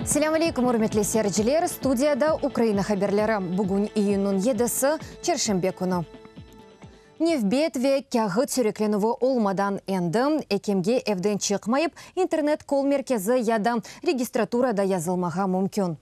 Selâm aleyküm, ürmetli seyirciler! Studiyada Ukraina haberleri. Bugün iyünniñ yedisi, çarşenbe künü. Nevbet ve kâğıt süreklenüvi olmadan endi ekimge evden çıqmayıp, internet kol-merkezi ya da registraturada yazılmağa mümkün.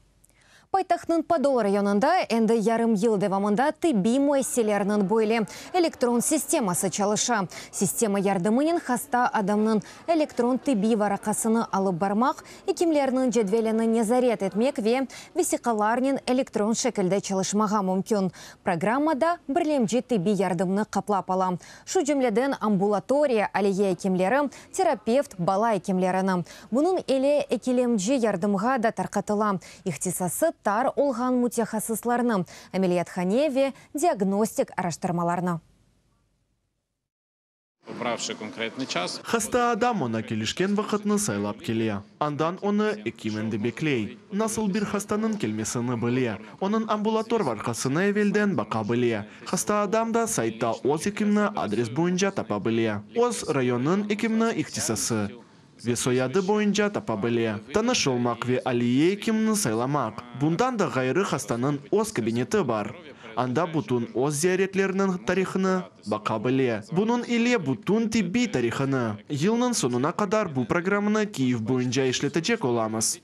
Paytahtnıñ Podol rayonında endi yarım yıl devamında tibbiy müessiselerniñ böyle elektron sisteması çalışa. Sistema yardımınen hasta adamnıñ elektron tibbiy varaqasını alıp barmaq, ekimlerniñ cedvelini nezaret etmek ve vesiqalarnen elektron şekilde çalışmağa mümkün. Programma da birlemci tibbiy yardımnı qaplap ala, şu cümleden ambulatoriya, aliye ekimleri, terapevt, bala ekimlerini. Bunıñ ile ekilemci yardımğa da tarqatıla, ihtisası tar olğan mütehassıslarnı, ameliyathane ve diagnostik araştırmalarnı. Hasta adam oña kelişken vaqıtnı saylap kele. Andan onı ekim endi bekley. Nasıl bir hastanıñ kelmesini bile. Onıñ ambulator varqasını evelden baqa bile. Hasta adam da saytta öz ekimni adres boyunca tapa bile. Öz rayonınıñ ekimni ihtisası ve soyadı boyunca tapa bile. Tanış olmaq ve aliye ekimni saylamaq. Bundan da ğayrı hastanıñ öz kabineti bar. Anda bütün öz ziyaretleriniñ tarihını baqa bile. Bunıñ ile bütün tibbiy tarihını. Yılnıñ soñuna qadar bu programmanı Kiyev boyunca işletecek olamız.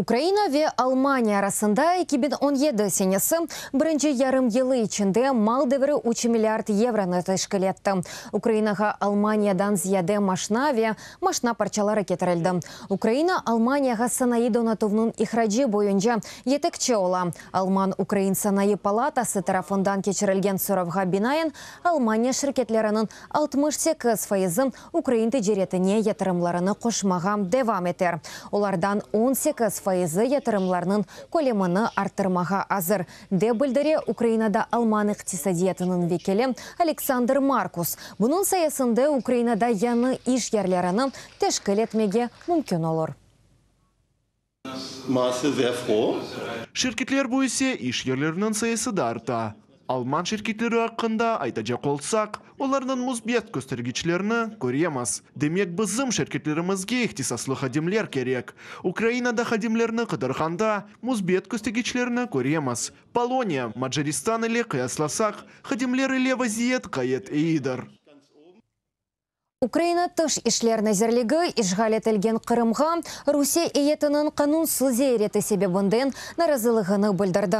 Ukraina ve Almaniya arasında 2017 senesi birinci yarım yılı içinde mal devri üç milliard yevronı teşkil etti. Ukrainağa Almaniyadan ziyade maşna ve maşna parçaları ketirildi. Ukraina Almaniyağa sanayı donatuvnıñ ihracı boyunca yetekçi ola. Alman-ukrain sanayı palatası tarafından keçirilgen soravğa binaen, Almaniya şirketleriniñ 68 fayızı ukrain ticaretine yatırımlarını qoşmağa devam eter. Olardan 18 fayızı yatırımlarnıñ kölemini arttırmağa azır, dep bildire Ukrainada alman iqtisadiyatınıñ vekili Aleksandr Markus. Bunıñ sayesinde Ukrainada yañı iş yerlerini teşkil etmege mümkün olur. Şirketler büyüse, iş yerleriniñ sayısı da arta. Alman şirketleri aqqında aytacaq olsaq, olarnıñ müsbet köstergiçlerini köremiz. Demek, bizim şirketlerimizge ihtisaslı hadimler kerek. Ukrainada hadimlerni qıdırğanda, müsbet köstergiçlerni köremiz. Poloniya, Macaristan ile qıyaslasaq, hadimler ile vaziyet ğayet eyidir. Ukraina Tış işler nazirligi işğal etilgen Qırımğa Rusiye eyyetiniñ qanunsız ziyareti sebebinden narazılığını bildirdi.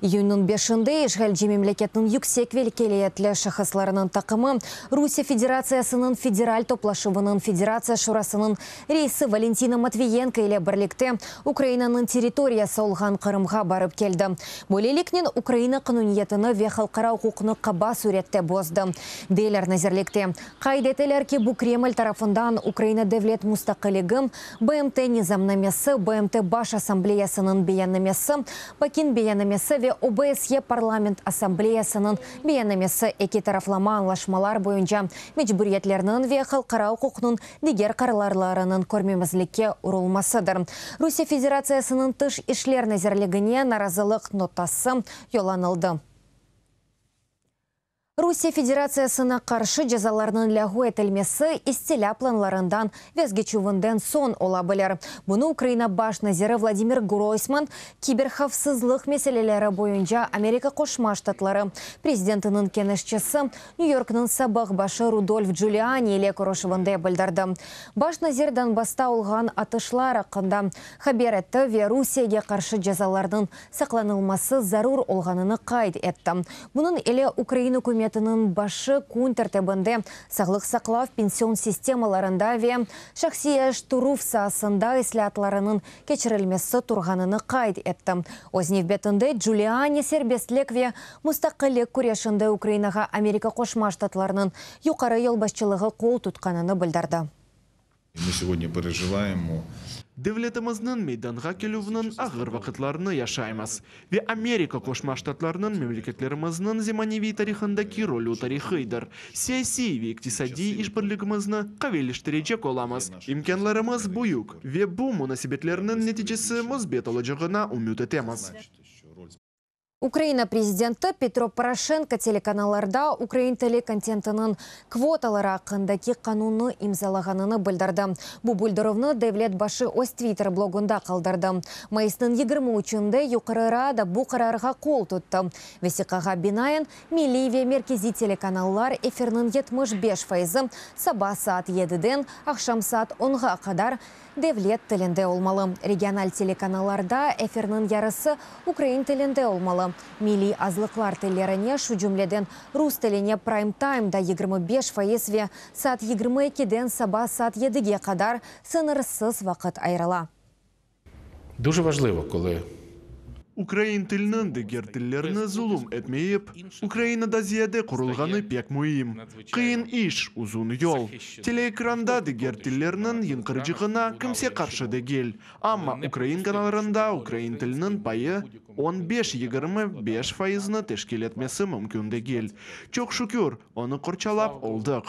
İyünniñ beşinde işğalci memleketniñ yüksek vekâletli şahıslarınıñ taqımı Rusiye Federatsiyasınıñ Federal toplaşuvınıñ Federatsiya Şurasınıñ reisi Valentina Matviyenko ile birlikte Ukrainanıñ territoriyası olğan Qırımğa barıp keldi. Böyleliknen, Ukraina qanuniyetini ve halqara uquqnı qaba sürette bozdı, deyler nazirlikte. Qayd eteler ki, bu Kreml tarafından Ukraina devlet mustaqilligi, BMT nizamnamesi, BMT Baş Assambleyasınıñ beyannamesi, Pekin beyannamesi ve OBSYE Parlament Assambleyasınıñ beyannamesi eki taraflama añlaşmalar boyunca mecburiyetlerniñ ve halqara uquqnıñ diger qararlarınıñ körmemezlikke urulmasıdır. Rusiye Federatsiyasınıñ Tış işler nazirligine narazılıq notası yollanıldı. Rusiye Federatsiyasına qarşı cezalarnıñ lâğu etilmesi istilâ planlarından vazgeçüvinden soñ ola bilir. Bunı Ukraina baş naziri Vladimir Groysman kiberhavfsızlıq meseleleri boyunca Amerika Qoşma Ştatları prezidentiniñ keñeşçisi, Nyu-Yorknıñ sabıq başı Rudolf Cüliani ile körüşüvinde bildirdi. Baş nazir Donbassta olğan atışlar aqqında haber etti ve Rusiyege qarşı cezalarnıñ saqlanılması zarur olğanını qayd etti. Bunıñ ile Ukraina ükümetiniñ başı kün tertibinde sağlıq saqlav, pension sistemalarında ve şahsiyleştirüv saasında islâatlarınıñ keçirilmesi turğanını qayd etti. Öz nevbetinde Cüliani serbestlik ve mustaqillik küreşinde Ukrainağa Amerika Qoşma Ştatlarınıñ yuqarı yolbaşçılığı qol tutqanını bildirdi. Mı segodnâ perejivayemo. Devletimizniñ meydanğa kelüviniñ ağır vaqıtlarını yaşaymız ve Amerika Qoşma Ştatlarınıñ memleketlerimizniñ zemaneviy tarihındaki rolü tarihiydir. Siyasiy ve iqtisadiy işbirligimizni qaviyleştirecek olamız. İmkânlarımız büyük ve bu munasebetlerniñ neticesi müsbet olacağına ümüt etemiz. Ukraina prezidenti Petro Poroşenko telekanallarda ukrain tili kontentiniñ kvotaları aqqındaki qanunnı imzalağanını bildirdi. Bu bildirüvni devlet başı öz Twitter blogunda qaldırdı. Mayısnıñ 23-nde Yuqarı Rada bu qararğa qol tuttı. Vesiqağa binaen, milliy ve merkeziy telekanallar efirniñ 75 fayızı saba saat yediden aqşam saat onğa qadar devlet tilinde olmalı. Regional telekanallarda efirniñ yarısı ukrain tilinde olmalı. Milliy azlıqlar tillerine, şu cümleden rus tiline praym-taymda 25% ve saat 22-den saba saat yedige qadar sıñırsız vaqıt ayırıla. Дуже важливо, коли Ukrain tiliniñ diger tillerni zulum etmeyip, Ukrainada ziyade qurulğanı pek müim. Qıyın iş, uzun yol. Teleekranda diger tillerniñ yıñqırcığına kimse qarşı degil. Amma ukrain kanallarında ukrain tiliniñ payı on beş-yigirmi beş fayıznı teşkil etmesi mümkün degil. Çoq şükür, onı qorçalap oldıq.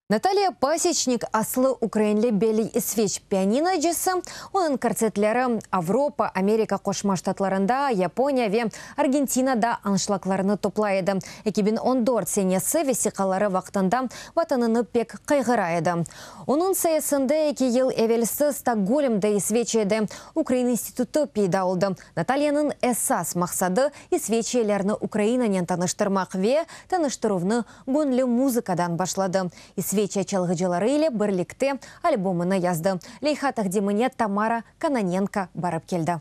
Nataliya Paseçnik aslı ukrainli belli isveç pianinocısı. Onıñ kontsertleri Avropa, Amerika Qoşma Ştatlarında, Yaponiya ve Argentinada anşlaglarnı toplay edi. 2014 senesi vesiqaları vaqtında vatanını pek qayğıra edi. Onıñ sayesinde 2 yıl evelsi Stokgolmde İsveçiyada Ukrain institutı peyda oldı. Nataliyanıñ esas maqsadı İsveçiyalerni Ukrainanen tanıştırmaq ve tanıştıruvnı göñlü muzıkadan başladı. İsveçiya çalğıcıları ile birlikte albomını yazdı. Leyha taqdimine Tamara Kononenko barıp keldi.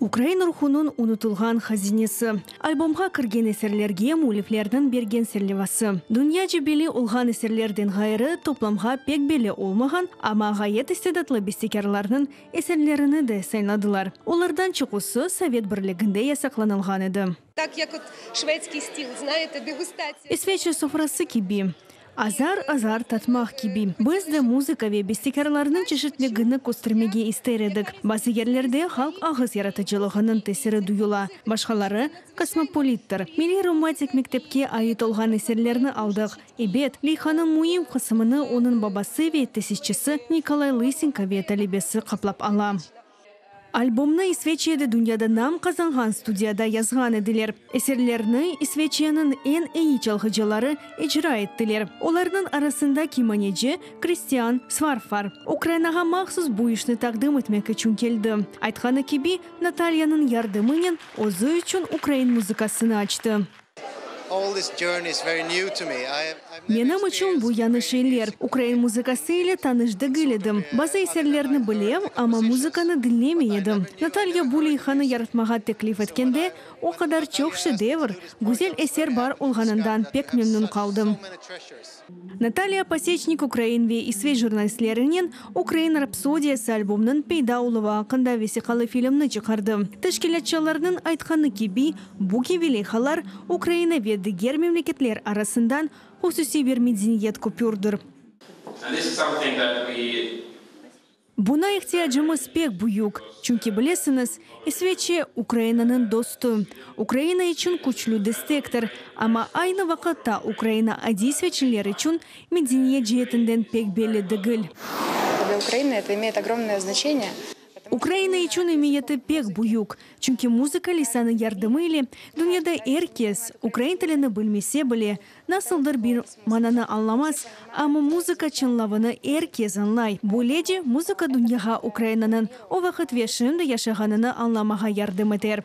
Ukrain ruhunıñ unutılğan hazinesi. Albomğa kirgen eserlerge müelliflerniñ bergen serlevası. Dünyaca belli olğan eserlerden ğayrı, toplamğa pek belli olmağan, amma ğayet istidatlı bestekârlarnıñ eserlerini de sayladılar. Olardan çoqusı Sovet Birliginde yasaqlanılğan edi. Так, як от шведський стіл, знаєте, дегустація. İsveçiya sofrası kibi. Azar-azar tatmaq kibi. Biz de muzıka ve bestekârlarnıñ çeşitligini köstermege ister edik. Bazı yerlerde halq ağız yaratıcılığınıñ tesiri duyula, başqaları kosmopolittir. Milliy romantik mektepke ait olğan eserlerni aldıq. Ebet, leyhanıñ müim qısmını onıñ babası ve tesisçisi Nikolay Lısenko ve talebesi qaplap ala. Albomnı İsveçiyada dünyada nam qazanğan studiyada yazğan ediler. Eserlerni İsveçiyanıñ eñ eyi çalğıcıları icra ettiler. Olarnıñ arasında kemaneci Kristian Svarf bar. Ukrainağa mahsus bu işni taqdim etmek içün keldi. Aytqanı kibi, Natalyanıñ yardımınen özü içün ukrain muzıkasını açtı. Menim içün bu yañı şeyler. Ukrain muzıkası ile tanış degil edim. Bazı eserlerni bilem, amma muzıkanı diñlemey edim. Natalya bu leyhanı yaratmağa teklif etkende, o qadar çoq şedevr, güzel eser bar olğanından pek memnün qaldım. Natalya Paseçnik ukrain ve isveç jurnalistlerinen Ukrain rapsodiyası albomnıñ peyda oluvı aqqında vesiqalı filmni çıqardı. Teşkilâtçılarnıñ aytqanı kibi, bu kibi leyhalar Ukraina ve diger memleketler arasından hususiy bir medeniyet köpürdir. Buna ihtiyacımız pek büyük, çünki bilesiñiz, İsveçiya Ukrainanıñ dostu, Ukraina içün küçlü destektir, amma aynı vaqıtta Ukraina adiy isveçliler içün medeniyet ceetinden pek belli degil. Для Украины это имеет огромное значение. Ukraina içün emiyeti pek büyük, çünki muzıka lisanı yardımı ile dünyada er kes, ukrain tilini bilmese bile, nasıldır bir mananı añlamaz, amma muzıka çıñlavını er kes añlay. Böylece, muzıka dünyağa Ukrainanıñ o vaqıt ve şimdi yaşağanını añlamağa yardım eter.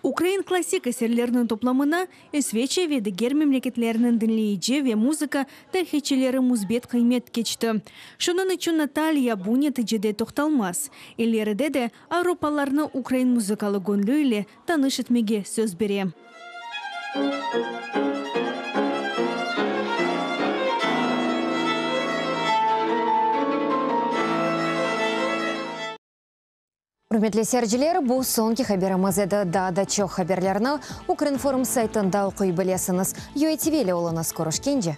Ukrain klassik eserleriniñ toplamına İsveçiya ve diger memleketlerniñ diñleyici ve muzıka tarihçileri müsbet qıymet keçti. Şunıñ içün Natalya bu neticede toqtalmaz. İleride de avropalılarnı ukrain muzıkalı göñlü ile tanış etmege söz bere. Ürmetli seyirciler, bu soñki haberimiz edi. Daa da çoq haberlerni Ukrinform saytında oquy bilesiñiz. UATV ile oluñız. Körüşkence.